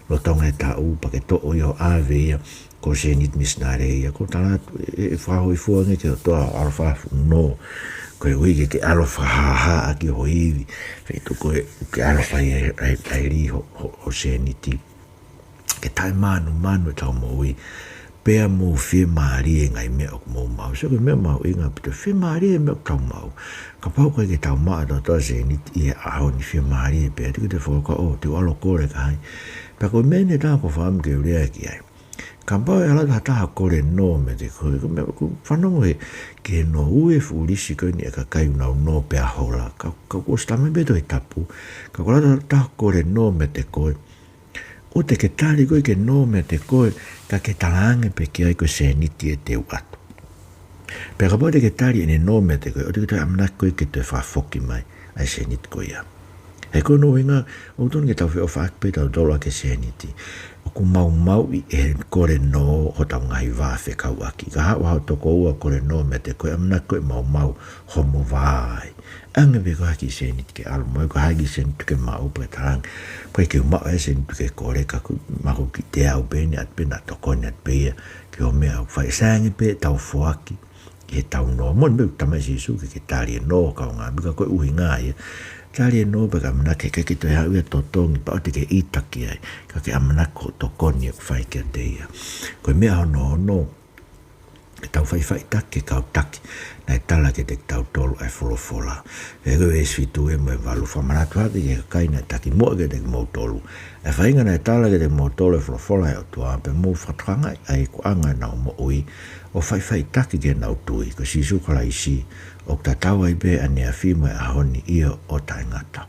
lolotonga e taʻu, pea ke toʻo ia ʻo ʻave ia ko e sēniti misinale ia, ʻoku ou tala atu ʻe, ʻe fakahōifua ange ki he ʻOtua hoʻo ʻalu fakafuʻu nō. Koeʻuhi ke ke ʻalu fakahāhā ʻaki ho ivi. Feituʻu ko ē ʻoku ke ʻalu fai ai, ai, ai lī ho, ho, ho sēniti. Ke taʻemānumanu ʻetau moʻui, pea mou fiemālie he ngaahi meʻa ʻoku mou maʻu. Sio, ko e meʻa mahuʻinga ʻaupito, fiemālie he meʻa ʻoku tau maʻu. Kapau ʻoku ʻikai ke tau maʻu ʻe tautolu ha sēniti he ʻaho ni, fiemālie pē, te ke toe fakakaukau, ʻo, te u ʻalu ʻo kole ki hai. Pea ko e meʻa eni ʻe taha ʻoku ou fakaʻamu ke u lea ki ai. Kapau ʻe ʻalu atu ha taha ʻo kole nō meiate koe, ko e meʻa, ʻoku ou fanongo he, ki he nō ui e fuʻu lisi ko eni e kakai ʻoku nau nō pea hola. Ka, ka kuo ʻosi talamai pē ʻe he Tohi Tapu, kapau ʻe ʻalu atu ha taha ʻo kole nō meiate koe, ʻoua te ke tali koe ke nō meiate koe, ka ke talaange pē ki ai ko e sēniti ē te u ʻoatu. Pea kapau te ke tali ʻene nō meiate koe, ʻoua te ke toe ʻamanaki koe ke toe fakafoki mai ʻa e sēniti ko ia. He ko hono ʻuhinga, ʻoku totonu ke tau feʻofaʻaki pē tautolu ʻaki e sēniti. ʻOku maumauʻi ʻe he kole nō hotau ngaahi vā fekauʻaki. Ka haʻu ha tokoua ʻo kole nō meiate koe, ʻamanaki koe ʻe maumau homo vā ai. ʻAnge pē ko ha kiʻi sēniti ke ʻalu mo ia, ko ha kiʻi sēniti ke maʻu pē, talaange, ko e ke u maʻu e sēniti ke kole, ka ʻoku ou maʻu kiate au pē eni, ʻoatu pē ʻena tokoni atu pē ia ki hoʻo meʻa ʻoku fai. Sai ange pē ʻetau foaki ʻi heʻetau nō. Moʻoni pē ʻoku talamai ʻe Sīsū ke ke tali e nō ho kaungāʻapi, ka ko e ʻuhinga ia, tali e nō pea ke ʻamanaki he ʻikai ke toe haʻu ia ʻo totongi, pea ʻoua te ke ʻita ki ai, ka ke ʻamanaki ko hoʻo tokoni ʻoku fai kiate ia. Ko e meʻa hono ono, ke tau faʻifaʻitaki ki he kau taki naʻe tala kiate kitautolu ʻa e folofola. Pea ko e veesi fitu ē mo e valu, fakamanatu hake ki he kakai naʻe taki muʻa kiate kimoutolu ʻa e faʻahinga naʻe tala kiate kimoutolu ʻa e folofola ʻa e ʻOtua, pea mou fakatokangaʻi ʻa e ikuʻanga ʻenau moʻui, ʻo faʻifaʻitaki ki heʻenau tui, ko Sīsū Kalaisi, ʻoku tatau ai pē ʻaneafi mo e ʻaho ni, ʻio, ʻo taʻengata.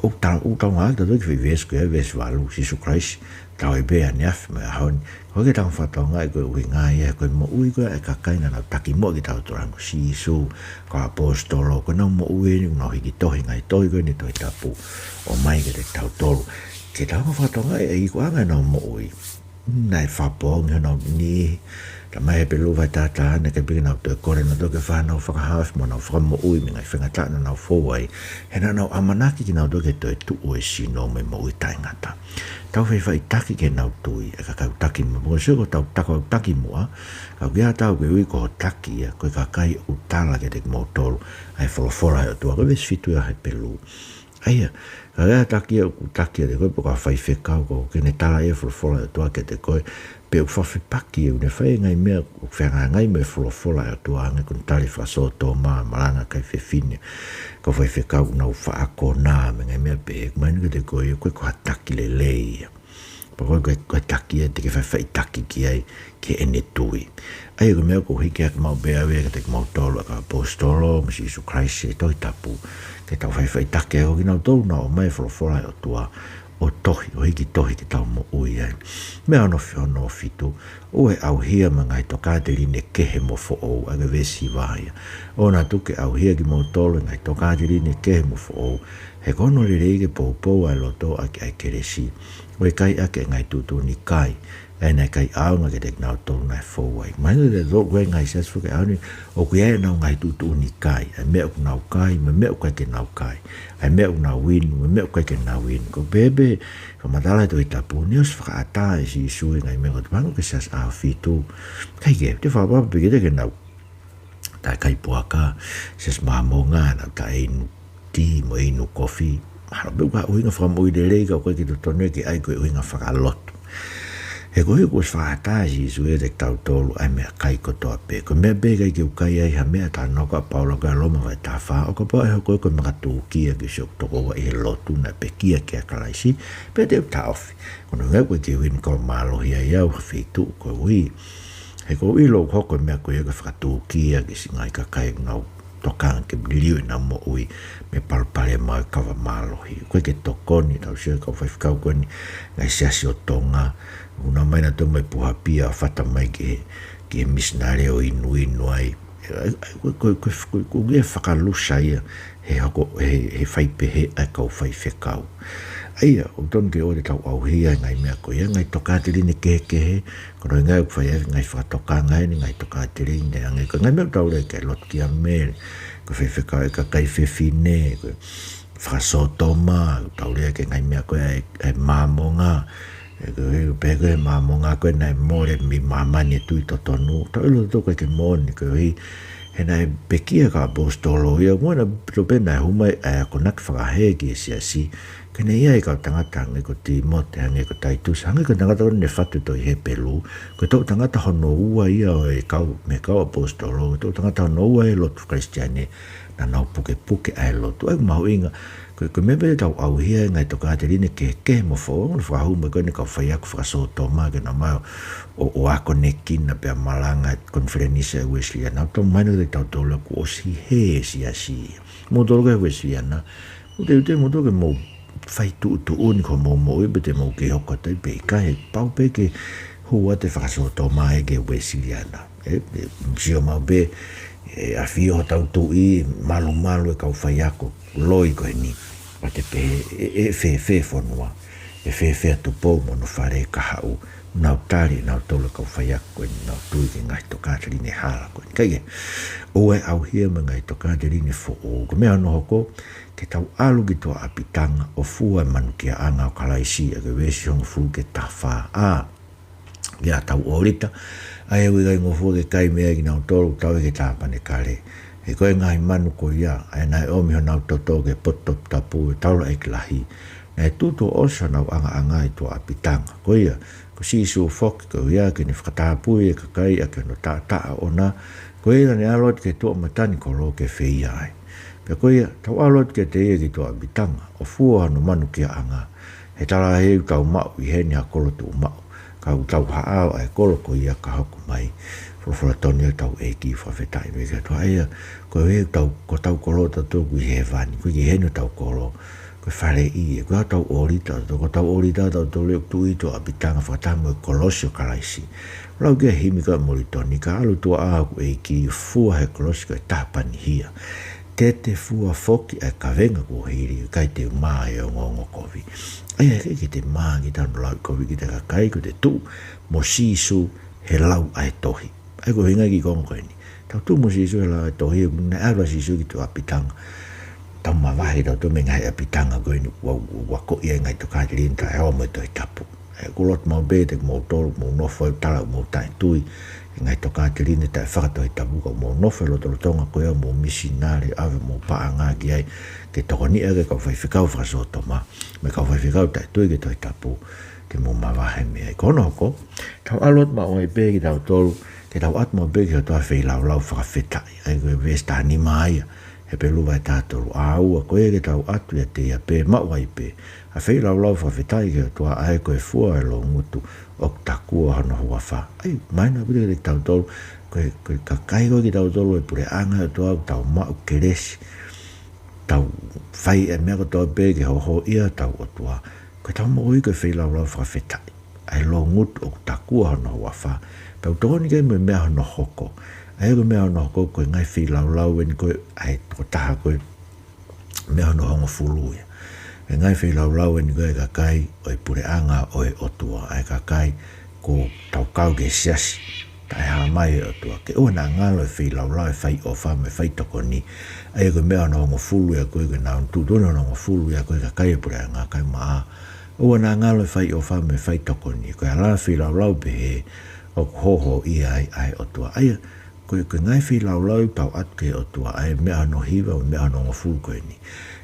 ʻOku tau, ʻoku tau ngāueʻaki tautolu ki he foʻi veesi ko ia, veesi valu, Sīsū Kalaisi, tatau ai pē ʻaneafi mo e ʻaho ni. Ko e ke tau fakatokangaʻi ko e ʻuhinga ia, ko e moʻui ko ia ʻa e kakai naʻa nau taki muʻa kitautolu, ko Sīsū, ko e ʻaposetolo, ko ʻenau moʻui eni, ʻoku nau hiki tohi, ngaahi tohi ko eni Tohi Tapu, ʻo ʻomai kiate kitautolu. Ke tau fakatokangaʻi ʻa e ikuʻanga ʻenau moʻui. Naʻe fakapoongi honau niʻihi. Talamai ʻe Hepelū vahe taha taha, naʻe ʻikai pē ke nau toe kole nautolu ke fai haʻanau fakahaofi mo ʻenau fakamoʻui mei he ngaahi faingataʻa naʻa nau fou ai. He naʻa nau ʻamanaki kinautolu ki he toetuʻu ʻo e sino mo e moʻui taʻengata. Tau faʻifaʻitaki ki heʻenau tui, ʻa e kakai ʻoku taki muʻa. Mou sio ko ʻetau taki, ʻoku taki muʻa, ka ʻoku ʻikai ha taha ʻoku ui ko ho taki ia, ko e kakai ʻoku tala kiate kimoutolu ʻa e folofola ʻa e ʻOtua, ko e veesi fitu ia ʻa Hepelū. ʻA ia, ka ʻi ai ha taki ia ʻoku taki kiate koe, pe ko ha faifekau, ʻoku ʻikai ke ne tala ʻe ia e folofola ʻa e ʻOtua kiate koe, pe ʻoku fakafepaki, ʻoku ne fai e ngaahi meʻa ʻoku fehangahangai mo e folofola ʻa e ʻOtua, hangē ko ʻene tali e fakasōtoma, malanga e kakai fefine, ko e faifekau ʻoku nau faʻa konā, mo e ngaahi meʻa pehē, mahino kiate koe ia ʻoku ʻikai ko ha taki lelei ia. Pea ko e, ko e, ko e taki ia te ke faʻifaʻitaki ki ai, ki heʻene tui. ʻA ia ko e meʻa ʻoku ou hiki hake maʻu pē au ia kiate kimoutolu ʻa e kau ʻaposetolo mo Sīsū Kalaisi he Tohi Tapu, ke tau faʻifaʻitaki ʻaki kinautolu naʻa nau ʻomai e folofola ʻa e ʻOtua ʻo tohi, ʻo hiki tohi ke tau moʻui ai. Meʻa hono fi-, hono fitu, ʻoua ʻe ʻauhia mo e ngaahi tokāteline kehe mo foʻou, ʻa e veesi hiva ia. ʻOua naʻa tuku ke ʻauhia kimoutolu ʻe he ngaahi tokāteline kehe mo foʻou, he ko hono lelei ke poupou ʻa e loto ʻaki ʻa e kelesi, ʻo ʻikai ʻaki ʻa e ngaahi tuʻutuʻuni kai, ʻa ia naʻe ʻikai ʻaonga kiate kinautolu naʻe fou ai. Mahino kiate kitautolu ko e ngaahi siasi foki he ʻaho ni, ʻoku ʻi ai ʻenau ngaahi tuʻutuʻuni kai, ʻa e meʻa ʻoku nau kai, mo e meʻa ʻoku ʻikai ke nau kai, ʻa e meʻa ʻoku nau inu, mo e meʻa ʻoku ʻikai ke nau inu. Ko e pehē pē, fakamatala ʻa e Tohi Tapu, naʻe ʻosi fakaʻatā ʻe Sīsū e ngaahi meʻa ko ē, hangē ko e siasi ʻAhofitu. ʻIkai ke, te fakapapau pē kiate kinautolu taʻe kai puaka, siasi Māmonga, nau taʻe inu tī mo inu kofi. Mahalo pē ʻoku ʻuhinga fakamoʻui lelei ka ʻoku ʻikai ke totonu ke ʻai ko e ʻuhinga fakalotu. He ko e kuo ʻosi fakaʻatā ʻe Sīsū ia kiate kitautolu ʻa e meʻakai kotoa pē. Ko e meʻa pē ʻikai ke u kai ai ha meʻa, talanoa ko ē ʻa Paula ko ē ʻi Loma vahe taha fā, ʻo kapau ʻe hoko ia ko e makatūkia ki siʻoku tokoua ʻi he lotu naʻe pekia kia Kalaisi, pea te u taʻofi. Ko hono ʻuhinga ʻoku ʻikai ke u inu kava mālohi ai au ha feituʻu koeʻuhi. He ʻoku ou ʻilo ʻoku hoko e meʻa ko ia ke fakatūkia ki siʻi ngaahi kakai ʻoku nau tokanga ke liliu ʻenau moʻui mei he palopalema ʻo e kava mālohi. ʻOku ʻikai ke tokoni, tau sio ki he kau faifekau ko eni, ngaahi siasi ʻo Tonga, ʻoku nau ō mai nautolu mo e puha pia ʻo fata mai ki he, ki he misinale ʻo inuinu ai. Ko e, ko e, ko e, ko e, ko e, ko e fakalusa ia, he hoko, he, he fai pehē ʻa e kau faifekau. ʻA ia, ʻoku totonu ke ʻoua te tau ʻauhia e ngaahi meʻa ko ia, ngaahi tokāteline kehekehe, ko e ʻuhinga ia ʻoku fai ai e ngaahi fakatokanga eni, ngaahi tokāteline, hangē ko e ngaahi meʻa ʻoku tau lea ki ai, lotu kia Mele, ko e faifekau e kakai fefine, ko e fakasōtoma, ʻoku tau lea ki he ngaahi meʻa ko ia ʻa e, ʻa e Māmonga, ʻa ia ko e, pehē ko e Māmonga ko ē naʻe mole mei māmani e tui totonu, tau ʻilo tautolu ko e ʻikai ke moʻoni, koeʻuhi he naʻe pekia e kau ʻaposetolo ia, mo na to pena e hū mai ʻa e akonaki fakahē ki he siasi, ka naʻe ʻi ai e kau tangata hangē ko Tīmote, hangē ko Taitusi, hangē ko e tangata ko eni naʻe fatu ʻi Hepelū, ko e toʻu tangata hono ua ia ʻo e kau, mei he kau ʻaposetolo, ko e toʻu tangata hono ua ʻi he lotu Kalisitiane, naʻa nau pukepuke ʻa e lotu. ʻA ia ʻoku mahuʻinga, ko e, ko e meʻa pē te tau ʻauhia e ngaahi tokāteline kehekehe mo foʻou, ʻo fakahū mai ko eni e kau faiako fakasōtoma ke nau ō mai ʻo, ʻo akonekina pea malanga e konifelenisi ʻa e Uēsiliana. Naʻa tau mahino kiate kitautolu kuo ʻosi hē e siasi. Moutolu ko e Uēsiliana, ʻoku teuteu moutolu ke mou fai tuʻutuʻuni ki hoʻomou moʻui pe te mou kei hoko atu ai pe ʻikai, he pau pē ke hū atu e fakasōtoma ia ki he Uēsiliana. ʻE, ʻe, sio maʻu pē, ʻe ʻafio hotau tuʻi, malumalu e kau faiako loi ko eni. Pea te pehē, ʻe, ʻe fēfē e fonua, ʻe fēfē ʻa Tupou mo hono fale kahaʻu, nau tali ʻe nautolu e kau faiako ko eni, nau tui ki he ngaahi tokāteline hala ko eni. Ka ʻi he, ʻoua ʻe ʻauhia mo e ngaahi tokāteline foʻou, ko e meʻa hono hoko, ke tau ʻalu ki tuʻa ʻapitanga ʻo fua e manukiaʻanga ʻo Kalaisi, ʻa ia ko e veesi hongofulu ki he taha fā. ʻA, ʻa ia ʻoku tau ʻōlita, ʻa ia ʻoku ʻikai ngofua ke kai mei ai kinautolu ʻoku tauhi ki he tāpanekale. He ko e ngaahi manu ko ia, ʻa ia naʻe ʻomi honau toto ki he potu toputapu ʻo e taulaʻeiki lahi, naʻe tutu ʻo ʻosi honau ʻangaʻanga ʻi tuʻa ʻapitanga. Ko ia, ko Sīsū foki, ko ia ke ne fakatapui e kakai ʻaki hono taʻataʻa ʻoʻona, ko ia naʻa ne ʻalu atu ki he tuʻa matanikolo ke feia ai. Pea ko ia, tau ʻalu atu kiate ia ki tuʻa ʻapitanga, ʻo fua hono manukiaʻanga, he talaʻehai ʻoku tau maʻu ʻi heni ha kolo tuʻumaʻu, ka ʻoku tau haʻao ʻa e kolo ko ia ka hoko mai. Folofola tonu ia ʻa hotau ʻEiki, fakafetaʻi ki he ʻOtua. ʻA ia, koeʻuhi ko hotau, ko hotau kolo ʻatautolu ʻoku ʻi hēvani, ʻoku ʻikai ke ʻi heni hotau kolo, ko e faleʻi ē, ko hotau ʻōlita, ko hotau ʻōlita ʻatautolu ʻoku tuʻu ʻi tuʻa ʻapitanga fakataha mo e kolosi ʻo Kalaisi. Lau ki he himi ko ē ʻa Molitoni, ka ʻalu tuʻa ʻa hoku ʻEiki, fua he kolosi ko e tāpanihia. Te te fua foki ʻa e kavenga kuo hili, ʻikai te u mā he ongoongo kovi. ʻA ia, ʻikai ke te mā ki he tanu lau kovi ki he kakai, ko ʻete tuʻu mo Sīsū he lau ʻa e tohi. ʻA ia ko e ʻuhinga e kiʻi konga ko eni. Tau tuʻu mo Sīsū he lau ʻa e tohi, ʻoku ne ʻalu ʻa Sīsū ki tuʻa ʻapitanga. Tau mavahe tautolu mei he ngaahi ʻapitanga ko eni, ʻoku, ʻoku akoʻi ai e ngaahi tokāteline taʻehoa mo e Tohi Tapu. ʻE, ʻoku lotu maʻu pē kiate kimoutolu, mou nofo ʻo tala ʻoku mou taʻetui ki he ngaahi tokāteline taʻefakatohitapu, ka mou nofo he lotolotonga ko ia ʻo mou misinale, ʻave homou paʻanga ki ai, ke tokoniʻi ʻaki e kau faifekau fakasōtoma mo e kau faifekau taʻetui ki he Tohi Tapu, ke mou mavahe mei ai. Ko hono hoko, tau ʻalu atu maʻu ai pē kitautolu, ke tau ʻatu maʻu pē ki he ʻOtua e feilaulau fakafetaʻi. ʻA ia ko e veesi taha nima ia, Hepelū vahe taha tolu. ʻA ua, ko ia ke tau ʻatu ʻiate ia pē, maʻu ai pē ʻa e feilaulau fakafetaʻi ki he ʻOtua, ʻa ia ko e fua ʻo e loungutu ʻoku takua hono huafa. ʻA ia, mahino ʻaupito kiate kitautolu, ko e, ko e kakai ko ē kitautolu ʻo e puleʻanga ʻo e ʻOtua, ʻoku tau maʻu kelesi, tau fai e meʻa kotoa pē ke hōhōʻia hotau ʻOtua, ko ʻetau moʻui ko e feilaulau fakafetaʻi, ʻa e loungutu ʻoku takua hono huafa. Pea ʻoku tokoni ki ai mo e meʻa hono hoko. ʻA ia ko e meʻa hono hoko ko e ngaahi feilaulau eni ko ē, ʻa e tokotaha ko ē, meʻa hono hongofulu ia. Ko e ngaahi feilaulau eni ko ē ʻa e kakai ʻo e puleʻanga ʻo e ʻOtua, ʻa e kakai ʻoku tau kau ki he siasi taʻehāmai ʻo e ʻOtua. Ke ʻoua naʻa ngalo e feilaulau ʻa e fai ʻofa mo e fai tokoni. ʻA ia ko e meʻa hono hongofulu ia ko ē, ko ʻenau tuʻutuʻuni hono hongofulu ia ko ē ʻa e kakai ʻo e puleʻanga, kae maʻa, ʻoua naʻa ngalo e fai ʻofa mo e fai tokoni. Ko e hala e feilaulau pehē ʻoku hōhōʻia ai ʻa e ʻOtua. ʻA ia, ko e, ko e ngaahi feilaulau ʻoku tau ʻatu ki he ʻOtua, ʻa e meʻa hono hiva mo e meʻa hono hongofulu ko eni.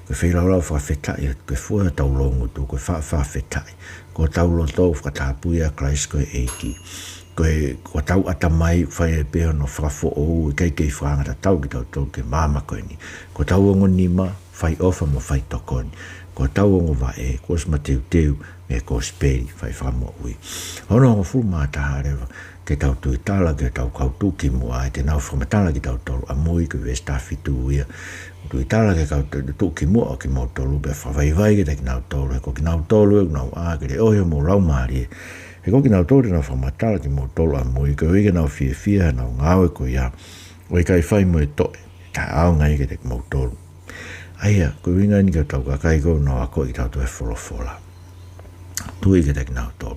Ko e feilaulau fakafetaʻi, ko e fua hotau loungutu, ko e fa-, fakafetaʻi. Ko hotau loto ʻoku fakatapui ʻia Kalaisi ko e ʻEiki. Ko e, ko hotau ʻatamai ʻoku fai ai pē hono fakafoʻou, ʻikai ke fakaangatatau kitautolu ki he māmani ko eni. Ko hotau ongo nima, fai ʻofa mo fai tokoni. Ko hotau ongo vaʻe, kuo ʻosi mateuteu mei he kosipeli, fai fakamoʻui. Hono hongofulu mā taha leva, ke tau tuitala ki hotau kau tuʻukimuʻa, ʻa ia te nau fakamatala kitautolu ʻamui, ko e veesi taha fitu ia. Tuitala ki he kau tu-, tuʻukimuʻa ʻo kimoutolu, pea fakavaivai kiate kinautolu, he ko kinautolu ʻoku nau ʻā ke leʻohi homou laumālie. He ko kinautolu te nau fakamatala kimoutolu ʻamui, koeʻuhi ke nau fiefia heʻenau ngāue ko ia, ʻo ʻikai fai mo e toʻe, taʻeʻaonga ia kiate kimoutolu. ʻA ia, ko e ʻuhinga eni ki hotau kakai ko ē ʻoku nau akoʻi kitautolu e folofola. Tui kiate kinautolu.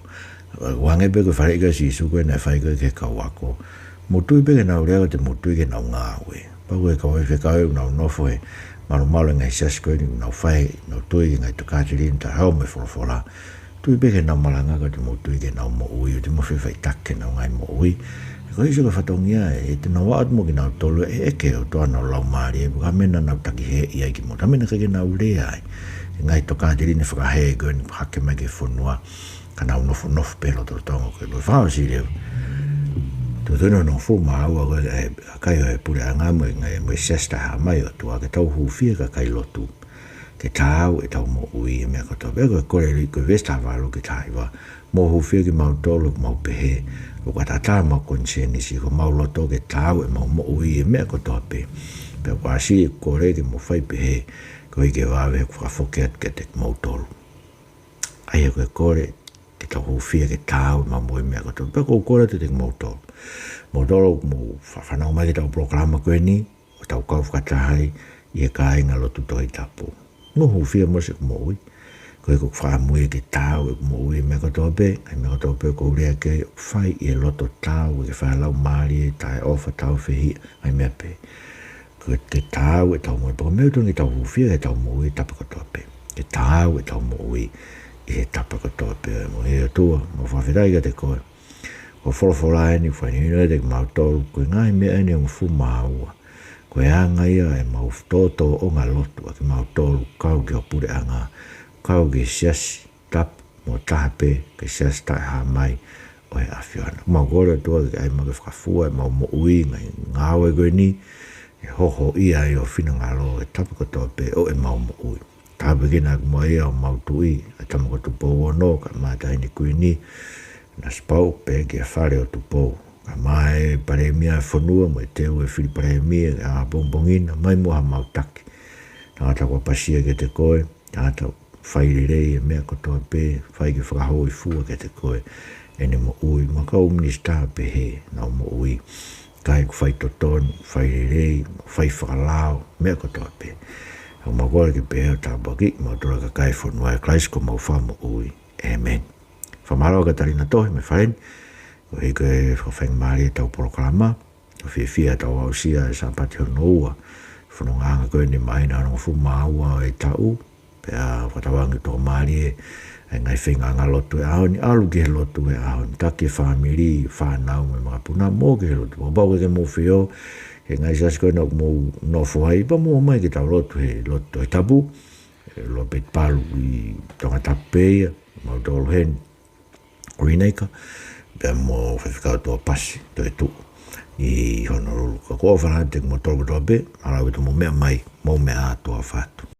ʻO hangē pē ko e faleʻi ko ē ʻa Sīsū ko ē naʻe fai ko ē ki he kau ako. Mou tui pē ki heʻenau lea, ʻoua te mou tui ki heʻenau ngāue. Pea ko e kau faifekau ʻoku nau nofo he malumalu ʻo e ngaahi siasi ko eni ʻoku nau fai, nau tui ki he ngaahi tokāteline taʻehāmai ʻo e folofola. Tui pē ki heʻenau malanga, ʻoua te mou tui ki heʻenau moʻui, ʻoua te mou faʻifaʻitaki ki heʻenau ngaahi moʻui. He ko e ʻuhinga ko e fatongia ē, ʻe te nau ʻoatu mo kinautolu ʻe ʻeke ʻe he ʻOtua honau laumālie, ko e hā e meʻa naʻa nau takihēʻi ai kimoutolu, hā e meʻa naʻe ʻikai ke nau lea ai. Ngaahi tokāteline fakahē ko eni hake mai ki he fonua, ka nau nofonofo pē lotolotonga ko ē. Ko e fakaʻosi leva, tuʻutuʻuni hono hongofulu mā ua ko ē ʻa e kakai ʻo e puleʻanga mo e ngaahi, mo e siasi taʻehāmai ʻo e ʻOtua, ke tau hūfia e kakai lotu, ke taau ʻetau moʻui ʻi he meʻa kotoa pē. Ko e kole lelei ko e veesi taha valu ki he taha hiva: Mou hūfia kimautolu, ʻoku mau pehē, ʻoku ʻataʻatā homau konisēnisi, ko homau loto, ke taau ʻemau moʻui ʻi he meʻa kotoa pē. Pea ʻoku ʻasi ʻeku kole ke mou fai pehē, koeʻuhi ke vave heʻeku fakafoki atu kiate kimoutolu. ʻA ia ko e kole ke tau hūfia ke taau ʻemau moʻui ʻi he meʻa kotoa. Pea ʻoku ou kole atu kiate kimoutolu, moutolu ʻoku mou fa-, fanongo mai ki heʻetau polokalama ko eni, ʻo tau kau fakataha ai ʻi he kāinga lotu Tohi Tapu. Mou hūfia mo siʻeku moʻui, koeʻuhi ko ʻeku fakaʻamu ia ke taau ʻeku moʻui ʻi he meʻa kotoa pē. ʻA e meʻa kotoa pē ʻoku ou lea ki ai, ʻoku fai ʻi he loto taau, ʻikai ke fai ʻe he laumālie, taʻeʻofa, tāufehiʻa, ʻa e meʻa pē. Ko e, ke taau ʻetau moʻui. Pea ko e meʻa ʻoku totonu ke tau hūfia heʻetau moʻui he tapa kotoa pē. Ke taau ʻetau moʻui ʻi he tapa kotoa pē. Mo e ʻOtua, mau fakafetaʻi kiate koe. Ko e folofola eni ʻoku fakahinohino kiate kimautolu, ko e ngaahi meʻa eni ʻe hongofulu mā ua, ko e anga ia ʻemau tōtōʻonga lotu ʻa kimautolu kau ki ho puleʻanga, kau ki he siasi tapu mo taha pē, ki he siasi taʻehāmai ʻo e ʻAfiona. Mau kole atu ʻOtua ke ʻai mai ke fakafua ʻemau moʻui he ngaahi ngāue ko eni, ʻe hohoʻia ai ho finangalo he tapa kotoa pē ʻo ʻemau moʻui. Tāpuekina ʻaki muʻa ia homau tuʻi, ʻa e Tama ko Tupou Ono, kae ʻumaʻā e Taʻahine Kuini Nanasipauʻu, pea ki he Fale ʻo Tupou, kae ʻumaʻā e Palēmia ʻo e fonua mo e teu ʻa e fili palēmia he ʻaho pongipongi ni, mai muʻa haʻamau taki. Tangata kuo ʻapasia kiate koe, tangata fai lelei he meʻa kotoa pē, fai ke fakahōifua kiate koe ʻene moʻui, mo e kau minisitā pehē ʻenau moʻui, kakai ʻoku fai totonu, fai lelei, fai fakalao, meʻa kotoa pē. ʻOku mau kole ke pehē ʻo tāpuakiʻi kimautolu kakai e fonua, ʻia Kalaisi ko homau Fakamoʻui. ʻĒmeni. Fakamālō Katalina Tohi mei Faleni, koeʻuhi ko e fakafaingamālie ʻetau polokalama. ʻOku fiefia ʻetau aʻusia e Sāpate hono ua e fonongaʻanga ko eni ʻi he māhina hono hongofulu mā ua ʻo e taʻu. Pea fakatauange ʻoku tokamālie ʻa e ngaahi feingaʻanga lotu he ʻaho ni, ʻalu ki he lotu he ʻaho ni, taki e fāmili, fānau mo e makapuna, mou ō ki he lotu. Kapau ʻoku ʻikai ke mou feohi he ngaahi siasi ko ena ʻoku mou nofo ai, pea mou ō mai ke tau lotu he lotu Tohi Tapu, ʻe Lopeti Palu ʻi Tongatapu pē ia, mautolu heni Greenacre, pea mo Faifekau Tuʻapasi Toetuʻu ʻi Honolulu. Ka ʻoku ou ʻofa lahi atu kiate kimoutolu kotoa pē, mālō ʻaupito hoʻomou meʻa mai, mou meʻa ā, tuʻa ʻofa atu.